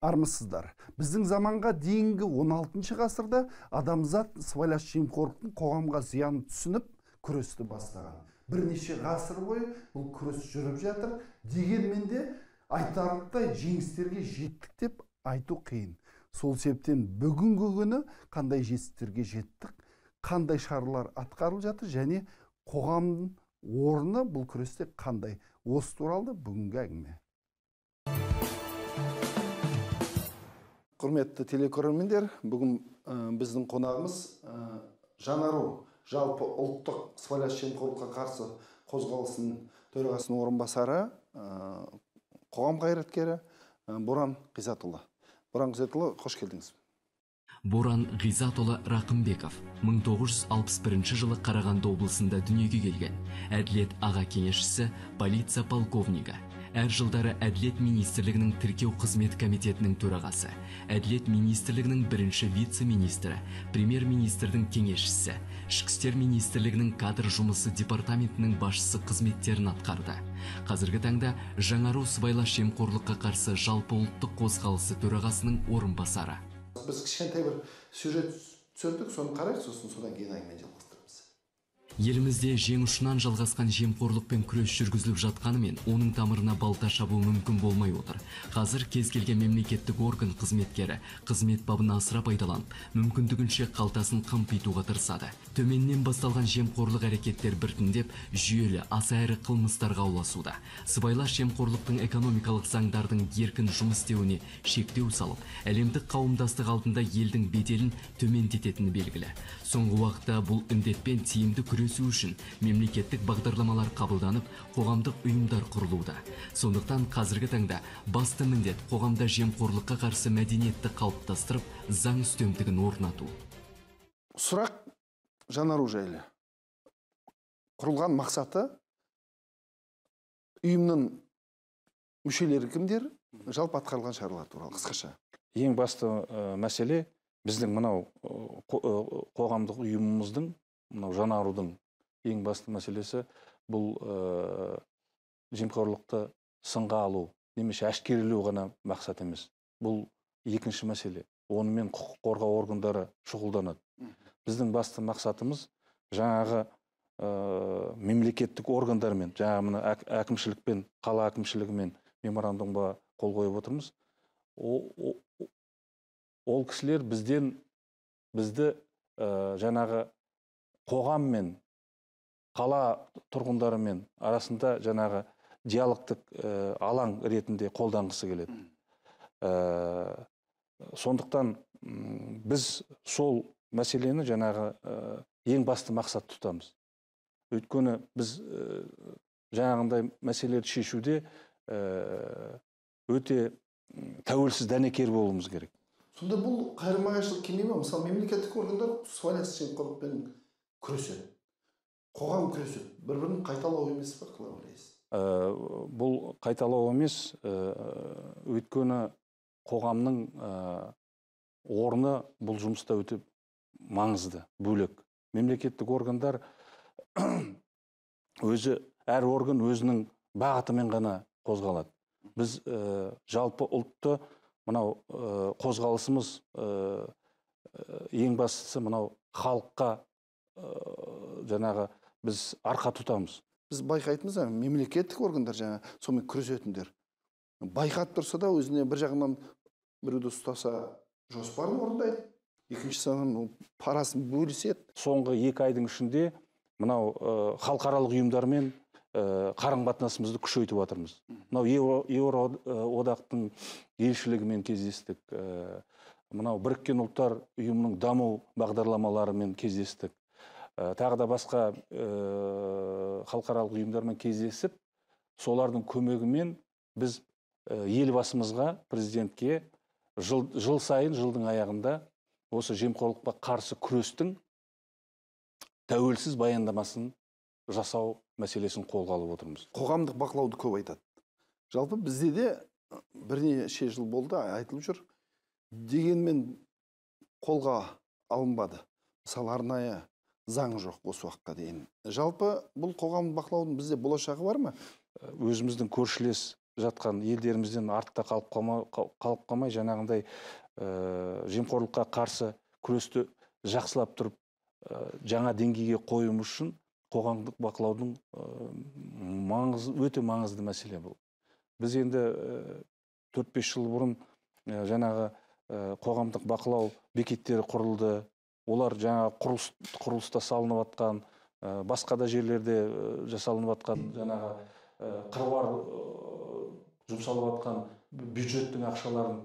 Армысыздар. Біздің заманға дейінгі 16 ғасырда адамзат сыбайлас жемқорлықтың қоғамға зиянын түсініп күресті бастаған. Бірнеше ғасыр бойы бұл күрес жүріп жатыр. Дегенмен де айтарлықтай жеңістерге жеттік деп айту қиын. Сол себептен бүгінгі күні қандай жетістіктерге жеттік, қандай шаралар атқарылып жатыр және қоғамның орны бұл күресте қандай? Осы туралы бүгінгі әңгіме. Құрметті телекөрермендер, бүгін біздің қонағымыз Жанару жалпы ұлттық сыбайлас жемқорлыққа қарсы қозғалысының төрағасының орынбасары, қоғам қайраткері Боран Ғизатұлы. Боран Ғизатұлы, қош келдіңіз. Боран Ғизатұлы Рақымбеков 1961 жылы Қарағанды облысында дүниеге келген. Әділет аға кеңесшісі, полиция полковнигі. Әр жылдары Әділет министрлігінің тіркеу қызмет комитетінің төрағасы, Әділет министрлігінің бірінші вице-министрі, премьер-министрдің кеңесшісі, Ішкі істер министрлігінің кадр жұмысы департаментінің басшысы қызметтерін атқарды. Қазіргі таңда Жаңару сыбайлас жемқорлыққа қарсы жалпы ұлттық қозғалысы төрағасының орынбасары. Біз кішкентай бір сюжет түсірдік, соны қарайық, сосын содан кейін әңгімені жалғастырамыз. Елімізде жең ұшынан жалғасқан жемқорлықпен күрес жүргізіліп жатқанымен, оның тамырына балта шабу мүмкін болмай отыр. Қазір кез келген мемлекеттік орган қызметкері қызмет бабын асыра пайдаланып, мүмкіндігінше қалтасын қымпитуға тырысады. Төменнен басталған жемқорлық әрекеттер біртіндеп жүйелі, аса ірі қылмыстарға ұласуда. Сыбайлас жемқорлықтың экономикалық заңдардың еркін жұмыс істеуіне шектеу салып, әлемдік қауымдастық алдында елдің беделін төмендететіні белгілі. Соңғы уақытта бұл індетпен тиімді күресу үшін мемлекеттік бағдарламалар қабылданып, қоғамдық ұйымдар құрылуда. Сондықтан қазіргі таңда басты міндет қоғамда жемқорлыққа қарсы мәдениетті қалыптастырып, заң үстемдігін орнату. Сұрақ Жанару жайлы. Құрылған мақсаты, ұйымның мүшелері кімдер, жалпы атқарылған шаралар туралы қысқаша. Ең басты мәселе біздің мынау қоғамдық ұйымымыздың, мынау Жанарудың ең басты мәселесі бұл жемқорлықты сынға алу немесе әшкерелеу ғана мақсат емес. Бұл екінші мәселе. Онымен құқық қорғау органдары шұғылданады. Біздің басты мақсатымыз жаңағы мемлекеттік органдармен, жаңағы мына әкімшілікпен, қала әкімшілігімен меморандумға қол қойып отырмыз. Ол кісілер бізді жаңағы қоғаммен, қала тұрғындарымен арасында жаңағы диалогтық алаң ретінде қолданғысы келеді. Сондықтан біз сол мәселені жаңағы ең басты мақсат тұтамыз. Өйткені біз жаңағындай мәселелерді шешуде өте тәуелсіз дәнекер болуымыз керек. Сонда бұл қайырма-қайшылық келмей ме? Мысалы, мемлекеттік органдар сыбайлас жемқорлықпен күреседі, қоғам күреседі. Бір-бірін қайталау емес пе, қалай ойлайсыз? Бұл қайталау емес, өйткені қоғамның орны бұл жұмыста өте маңызды, бөлек. Мемлекеттік органдар өзі, әр орган өзінің бағытымен ғана қозғалады. Біз жалпы ұлтты мынау қозғалысымыз ең бастысы мынау халыққа жаңағы біз арқа тұтамыз. Біз байқайтынбыз, мемлекеттік органдар жаңа сонымен күресетіндер байқап тұрса да өзіне бір жағынан біреуді ұстаса жоспарын орындайды, екінші жағынан парасын бөліседі. Соңғы 2 айдың ішінде мынау халықаралық ұйымдармен қарым-қатынасымызды күшейтіп жатырмыз. Мынау Еуроодақтың елшілігімен кездестік, мынау Біріккен Ұлттар Ұйымының даму бағдарламаларымен кездестік, тағы да басқа халықаралық ұйымдармен кездесіп, солардың көмегімен біз елбасымызға, президентке жыл сайын, жылдың аяғында осы жемқорлыққа қарсы күрестің тәуелсіз баяндамасын жасау мәселесін қолға алып отырмыз. Қоғамдық бақылауды көп айтады. Жалпы бізде де бірнеше жыл болды айтылып жүр. Дегенмен қолға алынбады. Мысалы, арнайы заң жоқ осы уақытқа дейін. Жалпы бұл қоғамдық бақылаудың бізде болашағы бар ма? Өзіміздің көршілес жатқан елдерімізден артта қалып қалмай жаңағындай жемқорлыққа қарсы күресті жақсылап тұрып жаңа деңгейге қоюымыз үшін қоғамдық бақылаудың өте маңызды мәселе бұл. Біз енді 4-5 жыл бұрын жаңағы қоғамдық бақылау бекеттері құрылды. Олар жаңа құрылыста салынып атқан, басқа да жерлерде жасалынып атқан, жаңағы қыруар жұмсалып атқан бюджеттің ақшаларын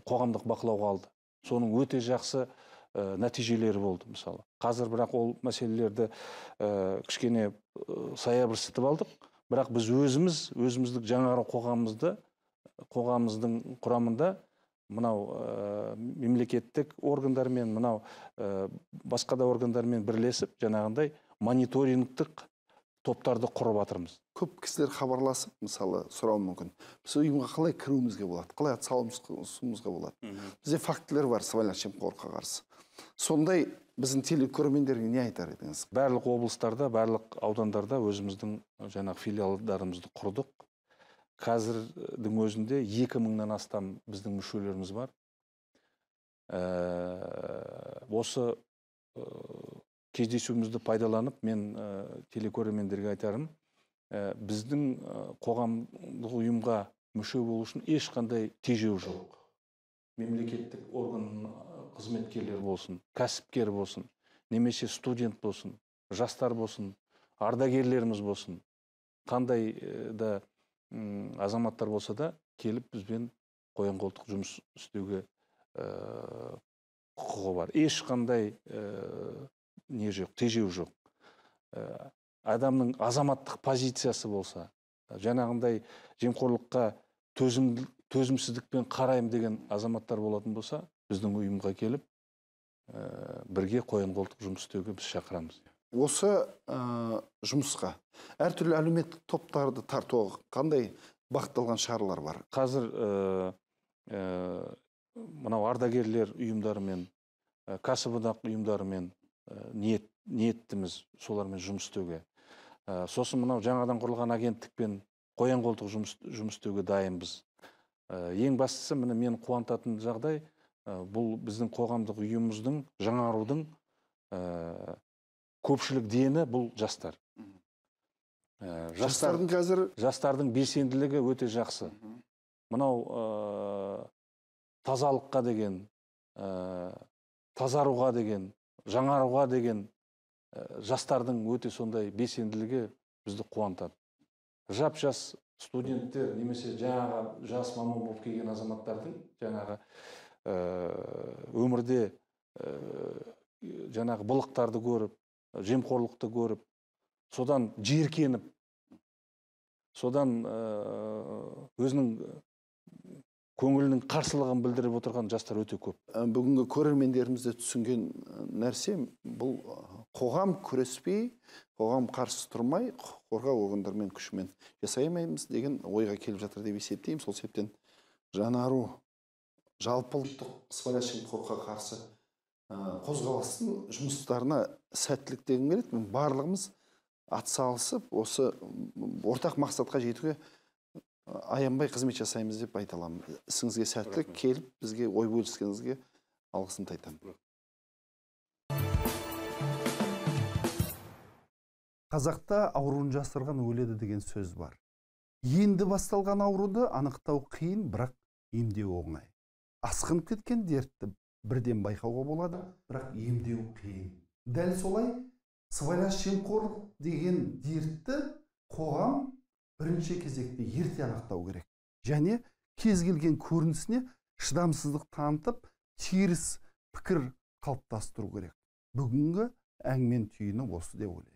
қоғамдық бақылауға алды. Соның өте жақсы нәтижелері болды мысалы. Қазір бірақ ол мәселелерді кішкене саябырсытып алдық. Бірақ біз өзіміздің жаңару қоғамымыздың құрамында мынау мемлекеттік органдармен, мынау басқа да органдармен бірлесіп жаңағындай мониторингтік топтарды құрып жатырмыз. Көп кісілер хабарласып, мысалы, сұрауы мүмкін. Біз ұйымға қалай кіруімізге болады, қалай атсалысуымызға болады? Бізде фактілер бар сыбайлас жемқорлыққа қарсы. Сондай біздің телекөрермендерге не айтар едіңіз? Барлық облыстарда, барлық аудандарда өзіміздің жаңағы филиалдарымызды құрдық. Қазірдің өзінде 2000-нан астам біздің мүшелеріміз бар. Осы кездесуімізді пайдаланып, мен телекөрермендерге айтарым, біздің қоғамдық ұйымға мүше болу үшін ешқандай тежеу жоқ. Мемлекеттік орган қызметкерлері болсын, кәсіпкер болсын, немесе студент болсын, жастар болсын, ардагерлеріміз болсын, қандай да азаматтар болса да келіп бізбен қоян-қолтық жұмыс істеуге құқығы бар. Ешқандай не жоқ, тежеу жоқ. Адамның азаматтық позициясы болса, жаңағындай жемқорлыққа төзімсіздікпен қараймын деген азаматтар болатын болса, біздің ұйымға келіп бірге қоян-қолтық жұмыс істеуге біз шақырамыз. Осы жұмысқа әртүрлі әлеуметтік топтарды тартуға қандай бағытталған шаралар бар? Қазір мынау ардагерлер ұйымдарымен, кәсіподақ ұйымдарымен ниеттіміз солармен жұмыс істеуге. Сосын мынау жаңадан құрылған агенттікпен қоян-қолтық жұмыс істеуге дайынбыз. Ең бастысы, міне мені қуантатын жағдай, бұл біздің қоғамдық ұйымымыздың, жаңарудың көпшілік дені бұл жастар. Жастардың қазір жастардың белсенділігі өте жақсы. Мынау тазалыққа деген, тазаруға деген, жаңаруға деген жастардың өте сондай белсенділігі бізді қуантады. Жап-жас студенттер немесе жаңағы жас маман болып келген азаматтардың жаңағы өмірде жаңағы былықтарды көріп, жемқорлықты көріп, содан жиіркеніп, содан өзінің көңілінің қарсылығын білдіріп отырған жастар өте көп. Бүгінгі көрермендерімізді түсінген нәрсе бұл қоғам күреспей, қоғам қарсы тұрмай, құқық қорғау органдарымен күшімен жасай алмаймыз деген ойға келіп жатыр деп есептеймін. Сол себептен Жанару жалпы ұлттық сыбайлас жемқорлыққа қарсы қозғалыстың жұмыстарына сәттілік дегім келеді. Барлығымыз атсалысып, осы ортақ мақсатқа жетуге аянбай қызмет жасаймыз деп айта аламын. Ісіңізге сәттілік, келіп бізге ой бөліскеніңізге алғысымды айтамын. Қазақта ауруын жасырған өледі деген сөз бар. Енді басталған ауруды анықтау қиын, бірақ емдеу оңай. Асқынып кеткен дертті бірден байқауға болады, бірақ емдеу қиын. Дәл солай сыбайлас жемқорлық деген дертті қоғам бірінші кезекте ерте анықтау керек. Және кез келген көрінісіне шыдамсыздық танытып, теріс пікір қалыптастыру керек. Бүгінгі әңгіменің түйіні осы деп ойлаймын.